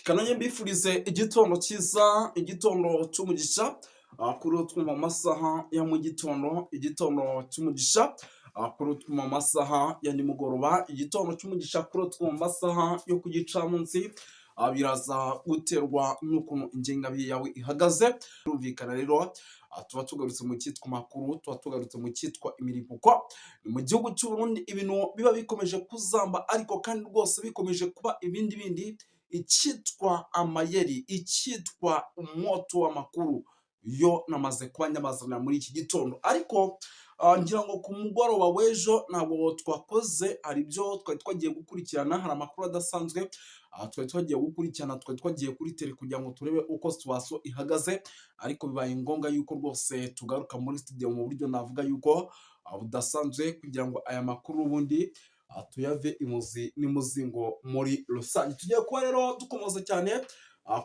Kanonye mbifurize igitondo cyiza, igitondo cy'umugisha, kuri utwuma amasaha ya mu gitondo, igitondo cy'umugisha, kuri utwuma amasaha ya nimugoroba, igitondo cy'umugisha, kuri utwuma amasaha yo ku gicamunsi, biraza guterwa n'ukuntu ingengabihe yawe ihagaze. Birumvikana rero, tuba tugarutse mu cyitwa amakuru, tuba tugarutse mu cyitwa imirimbuko. Ni mu gihugu cy'u Burundi ibintu biba bikomeje kuzamba, ariko kandi rwose bikomeje kuba ibindi bindi. Icyitwa amayeri, icyitwa umwoto w'amakuru yo namaze kuba nyamazana muri iki gitondo. Ariko ngira ngo ku mugoroba w'ejo ntabwo twakoze, hari ibyo twari twagiye gukurikirana, hari amakuru adasanzwe twari twagiye gukurikirana, twari twagiye kuri terrain kugira ngo turebe uko situation ihagaze, ariko bibaye ngombwa yuko rwose tugaruka muri studio mu buryo navuga yuko budasanzwe, kugira ngo aya makuru ubundi tuyave imuzi n'imuzingo muri rusange. Tugiye kuba rero dukomoza cyane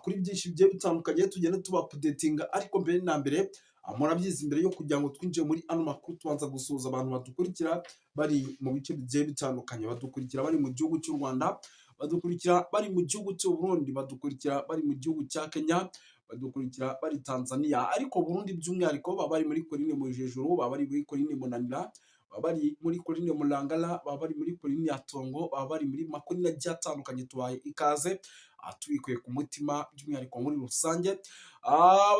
kuri byinshi bigiye bitandukanye, tugenda tuba updatinga. Ariko mbere na mbere, murabyizi, mbere yo kugira ngo twinjire muri ano makuru, tubanza gusuhuza abantu badukurikira bari mu bice bigiye bitandukanye. Badukurikira bari mu gihugu cy'u Rwanda, badukurikira bari mu gihugu cy'u Burundi, badukurikira bari mu gihugu cya Kenya, badukurikira bari Tanzania, ariko Burundi by'umwihariko baba bari muri Colline Mujejuru, baba bari muri Colline Munanira, baba bari muri Colline Murangara, baba bari muri Colline ya Tongo, baba bari muri macolline agiye atandukanye. Tubaye ikaze tubikuye ku mutima by'umwihariko muri rusange.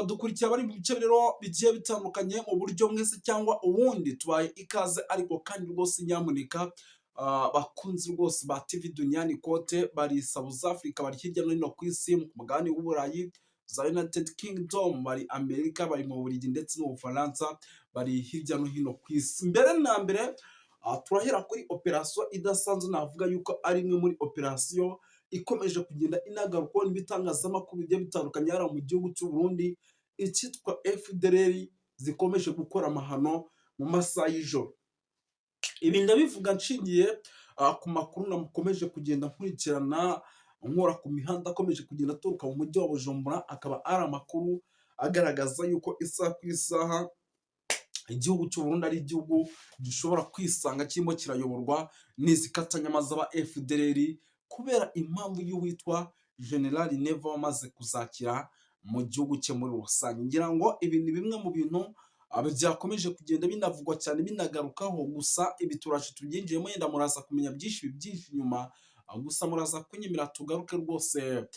Badukurikira bari mu bice rero bigiye bitandukanye mu buryo mwese cyangwa ubundi, tubaye ikaze. Ariko kandi rwose nyamuneka, bakunzi rwose ba TV Duniani Kote bari South Africa, bari hirya no hino ku isi, ku mugabane w'Uburayi, za United Kingdom, bari Amerika, bari mu Bubiligi ndetse n'Ubufaransa, bari hirya no hino ku isi. Mbere na mbere, turahera kuri operasiyo idasanzwe, navuga yuko ari imwe muri operasiyo ikomeje kugenda inagarukwaho n'ibitangazamakuru bigiye bitandukanye hariya mu gihugu cy'u Burundi, icyitwa FDLR zikomeje gukora amahano mu masaha y'ijoro. Ibi ndabivuga nshingiye ku makuru nakomeje kugenda nkurikirana nkora ku mihanda akomeje kugenda aturuka mu mujyi wa Bujumbura, akaba ari amakuru agaragaza yuko isaha ku isaha igihugu cy'u Burundi ari igihugu gishobora kwisanga kirimo kirayoborwa n'izi katanyama z'aba FDLR, kubera impamvu y'uwitwa General Neva wamaze kuzakira mu gihugu cye muri rusange. Ngira ngo ibi ni bimwe mu bintu byakomeje kugenda binavugwa cyane, binagarukaho. Gusa ibi turaje tubyinjiyemo, yenda muraza kumenya byinshi byinshi inyuma. Gusa muraza kunyemera tugaruke rwose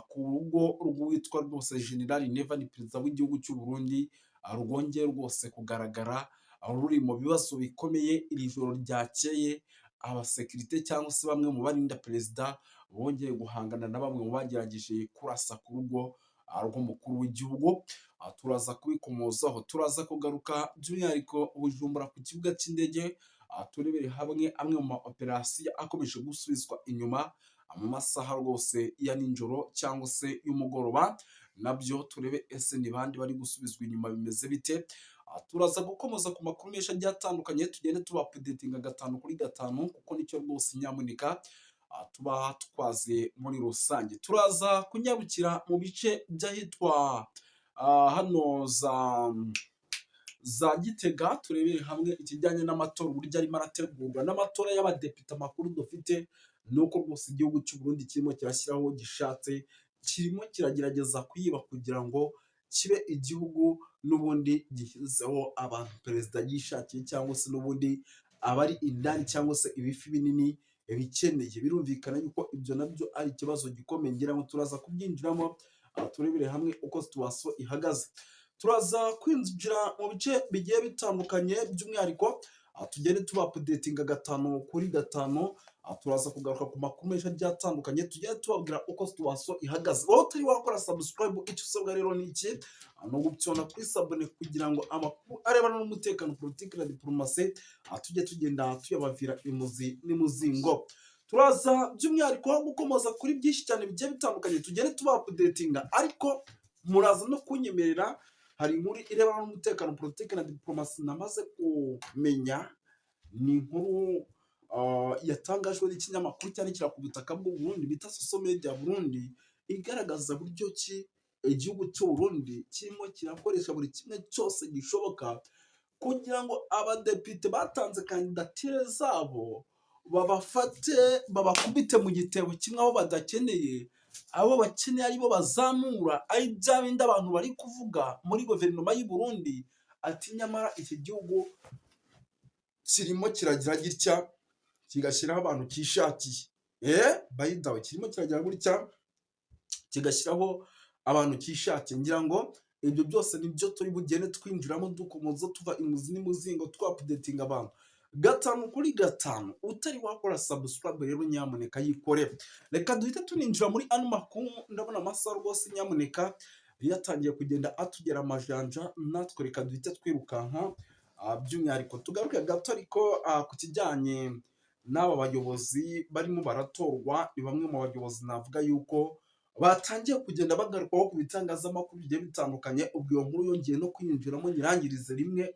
ku rugo rw'uwitwa rwose General Neva, ni perezida w'igihugu cy'u Burundi, rwongeye rwose kugaragara ruri mu bibazo bikomeye. Iri joro ryakeye abasekirite cyangwa se bamwe mu barinda perezida bongeye guhangana na bamwe mu bagerageje kurasa ku rugo rw'umukuru w'igihugu. Turaza kubikomozaho, turaza kugaruka by'umwihariko Bujumbura ku kibuga cy'indege, turebere hamwe amwe mu ma operasiyo akomeje gusubizwa inyuma mu masaha rwose ya nijoro cyangwa se y'umugoroba. Nabyo turebe ese ni bande bari gusubizwa inyuma, bimeze bite? Turaza gukomoza ku makuru menshi agiye atandukanye, tugende tuba updatinga gatanu kuri gatanu, kuko nicyo rwose nyamuneka tuba twaze muri rusange. Turaza kunyarukira mu bice by'ahitwa hano za Gitega, turebere hamwe ikijyanye n'amatora, uburyo arimo arategurwa n'amatora y'abadepite. Amakuru dufite ni uko rwose igihugu cy'u Burundi kirimo kirashyiraho gishatse, kirimo kiragerageza kuyiba kugira ngo kibe igihugu n'ubundi gishyizeho abantu perezida yishakiye, cyangwa se n'ubundi abari indani cyangwa se ibifi binini bikeneye. Birumvikana yuko ibyo nabyo ari ikibazo gikomeye. Ngira ngo turaza kubyinjiramo, turebere hamwe uko situation ihagaze. Turaza kwinjira mu bice bigiye bitandukanye, by'umwihariko tugende tuba updatinga gatanu kuri gatanu. Turaza kugaruka ku makuru menshi agiye atandukanye, tugende tubabwira uko situation ihagaze. Wowe utari wakora subscribe, icyo usabwa rero ni iki? Ni ugupyona kuri s'abonner kugira ngo amakuru arebana n'umutekano, politiki na diporomasi tujye tugenda tuyabavira imuzi n'imuzingo. Turaza by'umwihariko gukomoza kuri byinshi cyane bigiye bitandukanye, tugende tuba updatinga. Ariko muraza no kunyemerera, hari inkuru irebana n'umutekano, politiki na diporomasi namaze kumenya. Ni inkuru yatangajwe n'ikinyamakuru cyandikira ku butaka bw'u Burundi bita Social Media Burundi, igaragaza buryo ki igihugu cy'u Burundi kirimo kirakoresha buri kimwe cyose gishoboka kugira ngo abadepite batanze kandidatire zabo babafate, babakubite mu gitebo kimwe abo badakeneye. Abo bakeneye aribo bazamura, ari bya bindi abantu bari kuvuga muri guverinoma y'u Burundi, ati nyamara iki gihugu kirimo kiragira gitya kigashyiraho abantu kishakiye. By the way, kirimo kiragira gutya kigashyiraho abantu kishakiye. Ngira ngo ibyo byose nibyo turi bugende twinjiramo, dukomoza tuva imuzi n'imuzingo, twa-updatinga abantu gatanu kuri gatanu. Utari wakora subscribe rero, nyamuneka yikore. Reka duhite tuninjira muri ano makuru. Ndabona amasaha rwose nyamuneka yatangiye kugenda atugera amajanja, natwe reka duhite twirukanka. By'umwihariko tugaruke gato ariko ku kijyanye n'aba bayobozi barimo baratorwa. Ni bamwe mu bayobozi navuga yuko batangiye kugenda bagarukwaho ku bitangazamakuru bigiye bitandukanye. Ubwo iyo nkuru yongeye no kwinjiramo nyirangirize rimwe.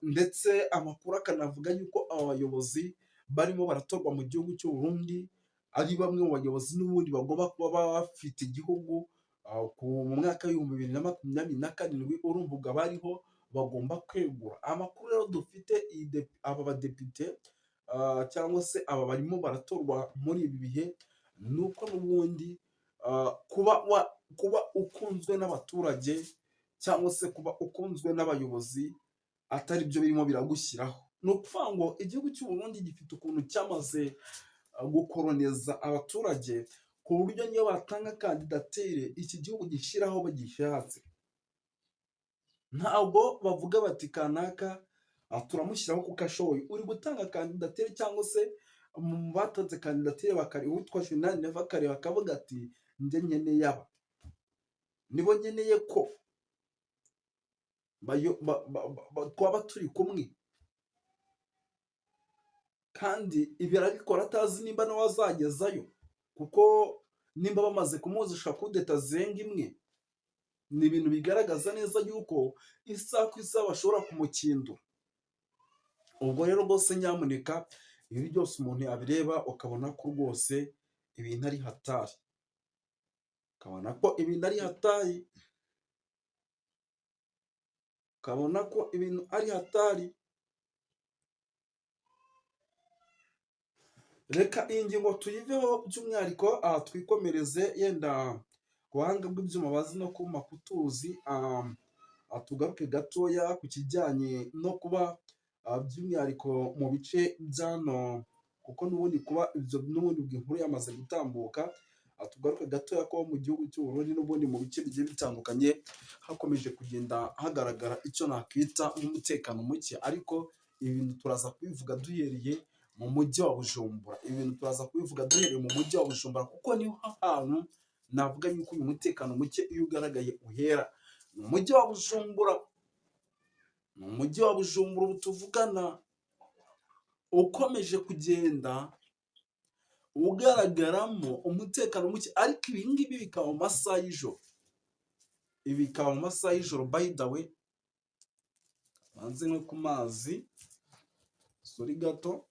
Ndetse amakuru akanavuga yuko aba bayobozi barimo baratorwa mu gihugu cy'u Burundi ari bamwe mu bayobozi n'ubundi bagomba kuba bafite igihugu mu mwaka w'2027. Urumva ubwo abariho bagomba kwegura. Amakuru rero dufite, aba badepite cyangwa se aba barimo baratorwa muri ibi bihe, ni uko n'ubundi kuba ukunzwe n'abaturage cyangwa se kuba ukunzwe n'abayobozi atari byo birimo biragushyiraho. Ni ukuvuga ngo igihugu cy'u Burundi gifite ukuntu cyamaze gukoroneza abaturage, ku buryo niyo batanga kandidatire iki gihugu gishyiraho bagishatse. Ntabwo bavuga bati kanaka turamushyiraho kuko ashoboye. Uri gutanga kandidatire cyangwa se mu batanze kandidatire bakari uwitwa Jenerali Neva akareba akavuga ati njye nkeneye aba, nibo nkeneye ko twaba turi kumwe. Kandi ibi arabikora atazi nimba nawe azagezayo, kuko nimba bamaze kumuzisha kudeta zirenga imwe, ni ibintu bigaragaza neza yuko isaha ku isaha bashobora kumukindura. Ubwo rero rwose nyamuneka ibi byose umuntu yabireba ukabona ko rwose ibintu ari hatari, ukabona ko ibintu ari hatari, ukabona ko ibintu ari hatari. Reka iyi ngingo tuyiveho by'umwihariko, twikomereze yenda ku buhanga bw'ibyuma bazi no kuma kutuzi. Tugaruke gatoya ku kijyanye no kuba by'umwihariko mu bice by'ano, kuko n'ubundi kuba ibyo n'ubundi inkuru yamaze gutambuka. Tugaruke gatoya ko mu gihugu cy'u Burundi n'ubundi mu bice bigiye bitandukanye hakomeje kugenda hagaragara icyo nakwita nk'umutekano muke, ariko ibintu turaza kubivuga duhereye mu mujyi wa Bujumbura. Ibintu turaza kubivuga duhereye mu mujyi wa Bujumbura, kuko niho hantu navuga yuko uyu mutekano muke iyo ugaragaye uhera. Ni umujyi wa Bujumbura, ni umujyi wa Bujumbura ubu tuvugana ukomeje kugenda ugaragaramo umutekano muke, ariko ibi ngibi bikaba mu masaha y'ijoro. Ibi bikaba mu masaha y'ijoro. By the way, banze nko ku mazi, sorry gato.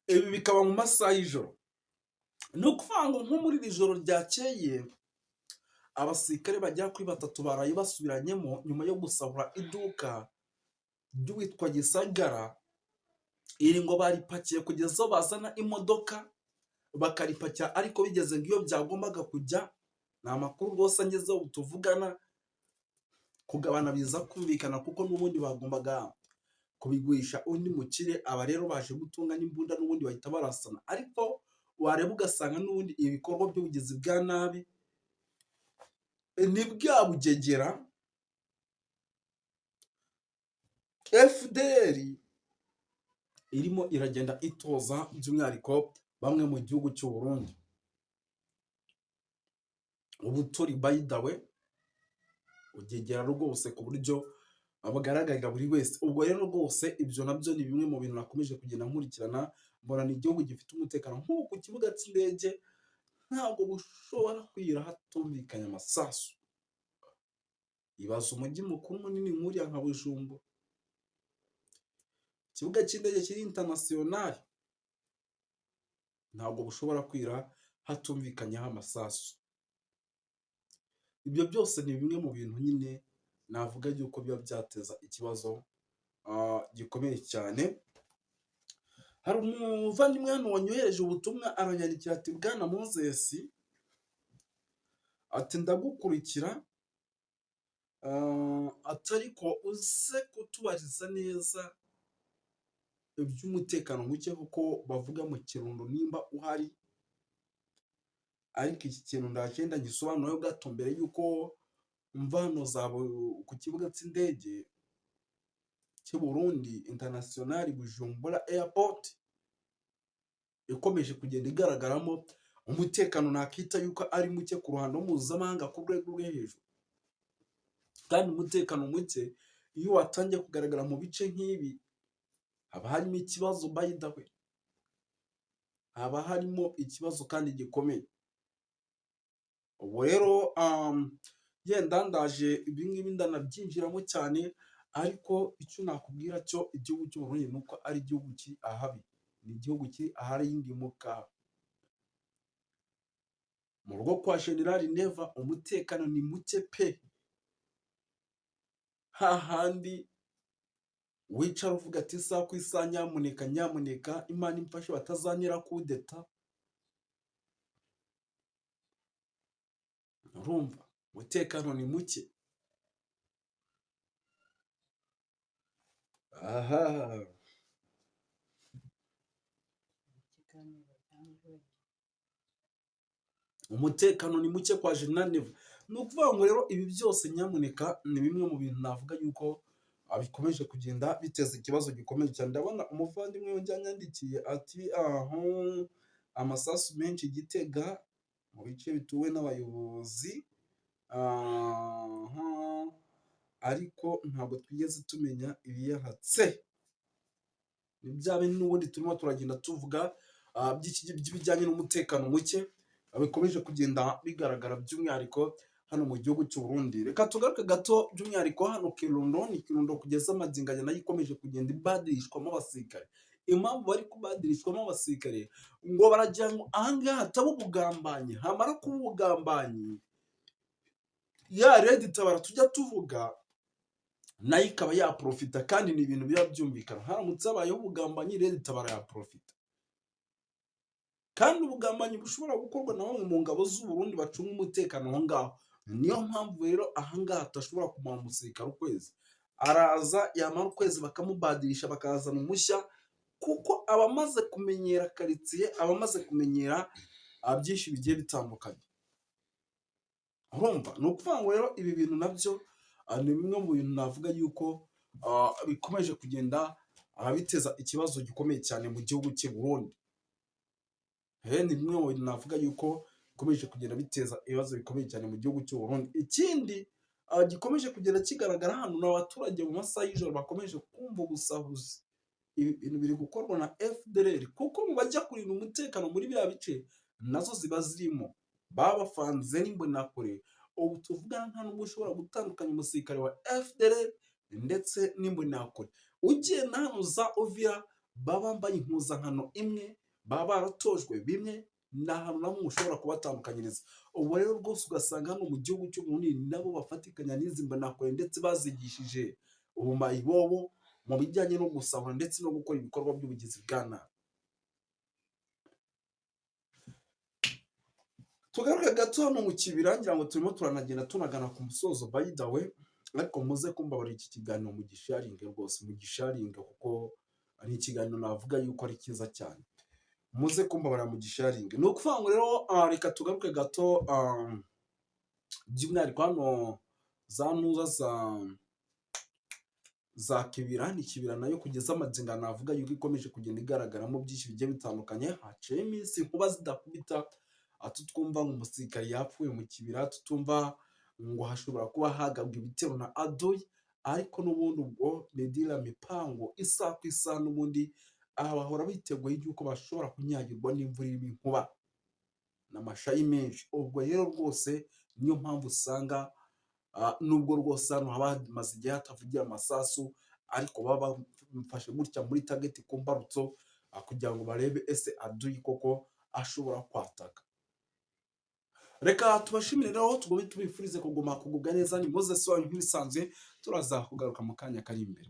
Ibi bikaba mu masaha y'ijoro. Ni ukuvuga ngo nko muri iri joro ryakeye, abasirikare bagera kuri batatu baraye basubiranyemo nyuma yo gusahura iduka ry'uwitwa Gisagara. Iri ngo baripakiye kugeza aho bazana imodoka bakaripakira, ariko bigeze ngo iyo byagombaga kujya, ni amakuru rwose angezeho tuvugana, kugabana biza kumvikana, kuko n'ubundi bagombaga kubigurisha undi mukire. Aba rero baje gutunga n'imbunda n'ubundi bahita barasana, ariko wareba ugasanga n'ubundi ibikorwa by'ubugizi bwa nabi ni bwa bugegera FDL irimo iragenda itoza by'umwihariko bamwe mu gihugu cy'u Burundi. Ubu turi by the way ugegera rwose ku buryo bugaragarira buri wese. Ubwo rero rwose ibyo nabyo ni bimwe mu bintu nakomeje kugenda nkurikirana, mbona ni igihugu gifite umutekano. Nk'ubu ku kibuga cy'indege ntabwo bushobora kwira hatumvikanye amasasu. Ibaza umujyi mukuru munini nk'uriya nka Bujumbura, ikibuga cy'indege kiri international, ntabwo bushobora kwira hatumvikanyeho amasasu. Ibyo byose ni bimwe mu bintu nyine navuga yuko biba byateza ikibazo gikomeye cyane. Hari umuvandimwe hano wanyohereje ubutumwa, aranyandikira ati: "Bwana Moses," ati, "ndagukurikira," ati, "ariko uze kutubariza neza iby'umutekano muke kuko bavuga mu Kirundo nimba uhari." Ariko iki kintu ndagenda ngisobanureho gato mbere y'uko mva hano za ku kibuga cy'indege cy'u Burundi, International Bujumbura Airport, ikomeje kugenda igaragaramo umutekano nakita yuko ari muke ku ruhando mpuzamahanga ku rwego rwo hejuru. Kandi umutekano muke iyo watangiye kugaragara mu bice nk'ibi, haba harimo ikibazo. By the way, haba harimo ikibazo kandi gikomeye. Ubu rero yenda ndaje ibi ngibi ndanabyinjiramo cyane, ariko icyo nakubwira cyo, igihugu cy'u Burundi ni uko ari igihugu kiri ahabi, ni igihugu kiri aharindimuka. Mu rugo kwa General Neva umutekano ni muke pe, hahandi wicara uvuga ati: "Isaha ku isaha, nyamuneka, nyamuneka, Imana imfashe batazantera kudeta." Urumva umutekano ni muke. Aha umutekano ni muke kwa General Neva. Ni ukuvuga ngo rero ibi byose nyamuneka ni bimwe mu bintu navuga yuko bikomeje kugenda biteza ikibazo gikomeye cyane. Ndabona umuvandimwe yongeye anyandikiye ati: "Aho amasasu menshi Gitega mu bice bituwe n'abayobozi, aha, ariko ntabwo twigeze tumenya ibiyahatse." Ni bya bindi n'ubundi turimo turagenda tuvuga by'ibijyanye n'umutekano muke bikomeje kugenda bigaragara by'umwihariko hano mu gihugu cy'u Burundi. Reka tugaruke gato by'umwihariko hano Kirundo. Ni Kirundo kugeza magingo aya nayo ikomeje kugenda ibadirishwamo abasirikare. Impamvu bari kubadirishwamo abasirikare, ngo baragira ngo ahangaha hataba ubugambanyi, hamara kuba ubugambanyi, ya RED Tabara tujya tuvuga nayo ikaba yaprofita. Kandi ni ibintu biba byumvikana, haramutse habayeho ubugambanyi, RED Tabara yaprofita. Kandi ubugambanyi bushobora gukorwa na bamwe mu ngabo z'u Burundi bacunga umutekano aho ngaho. Niyo mpamvu rero ahangaha hatashobora kumara umusirikare ukwezi. Araza, yamara ukwezi bakamubadirisha, bakazana umushya, kuko aba amaze kumenyera karitsiye, aba amaze kumenyera byinshi bigiye bitandukanye. Urumva, ni ukuvuga ngo rero ibi bintu nabyo ni bimwe mu bintu navuga yuko bikomeje kugenda biteza ikibazo gikomeye cyane mu gihugu cy'u Burundi. Ni bimwe mu bintu navuga yuko bikomeje kugenda biteza ibibazo bikomeye cyane mu gihugu cy'u Burundi. Ikindi gikomeje kugenda kigaragara hano ni abaturage mu masaha y'ijoro bakomeje kumva ubusahuzi. Ibi bintu biri gukorwa na FDLR, kuko mu bajya kurinda umutekano muri biriya bice nazo ziba zirimo, baba bafanze n'imbonerakure. Ubu tuvugana nta n'ubwo ushobora gutandukanya umusirikare wa FDLR ndetse n'imbonerakure. Ugiye na hano za Uvira, baba bambaye impuzankano imwe, baba baratojwe bimwe, nta hantu na hamwe ushobora kubatandukanyiriza. Ubu rero rwose ugasanga hano mu gihugu cy'u Burundi nabo bafatikanya n'izi mbonerakure, ndetse bazigishije ubumayibobo mu bijyanye no gusahura ndetse no gukora ibikorwa by'ubugizi bwa nabi. Tugaruke gato hano mu Kibira, ngira ngo turimo turanagenda tunagana ku musozo. By the way, ariko muze kumbabarira, iki kiganiro mugisharinge rwose, mugisharinge, kuko ni ikiganiro navuga yuko ari cyiza cyane. Muze kumbabarira mugisharinge. Ni ukuvuga ngo rero reka tugaruke gato by'umwihariko hano za ntuza za Kibira. Ni Kibira nayo kugeza amagingo navuga yuko ikomeje kugenda igaragaramo byinshi bigiye bitandukanye. Haciyeho iminsi inkuba zidakubita, tutwumva ngo umusirikare yapfuye mu Kibira, tutumva ngo hashobora kuba hagabwa ibitero na adui, ariko n'ubundi ubwo ni dira mipango, isaha ku isaha n'ubundi aha bahora biteguye yuko bashobora kunyagirwa n'imvura irimo inkuba n'amashayi menshi. Ubwo rero rwose niyo mpamvu usanga nubwo rwose hano haba hamaze igihe hatavugira amasasu, ariko baba bamufashe gutya muri target ku mbarutso, kugira ngo barebe ese adui koko ashobora kwataka. Reka tubashimire rero, tugume tubifurize kuguma kugubwa neza. Ni Moses wanyu nk'ibisanzwe, turaza kugaruka mu kanya kari imbere.